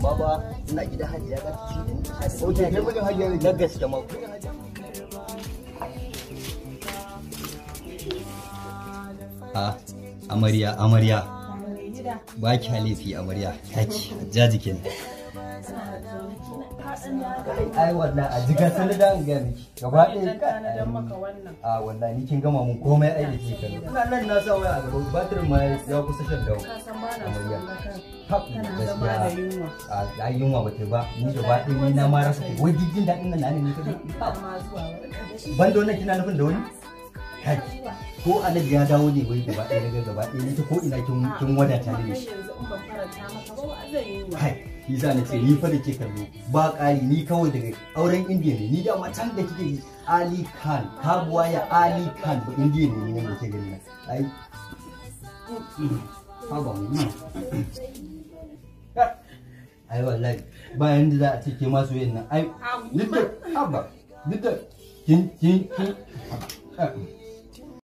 Baba, ina gidan Hajiya za ta ci da ni ta sha. Ok, kai mijin Hajiya ne? Na gaske ma. A amarya, amarya. Ba ki laifi amarya. Kaki, jaji kenan. Ai wallahi a jiga sani da an gaya miki. Gaba ɗaya ka. A wallahi ni kin gama mun komai ai da ke kallo. Ina nan na sa waya a gaba, batirin ma ya kusa shan dawo. Amarya. Hap, gaskiya. A ai yunwa ba ta ba. Ni gaba ɗaya ni na ma rasa. Wai duk jin daɗin nan na ne ni kaɗai. Ban da wannan kina nufin da wani? Kai. Ko Alhaji ya dawo ne wai gaba ɗaya daga gaba ɗaya ni ta ko ina kin wadata ni da shi. Kai, shi sa na ce ni fa da ke kallo ba ƙari, ni kawai daga auren Indiya ne ni dama can da kike ji Ali Khan kabuwa ya Ali Khan ba Indiya ne ni nan da ke gani na. Ai haba mu. Ai wallahi ba yanda za a ce ke ma soyayyen nan ai duk da haba duk da kin kin kin.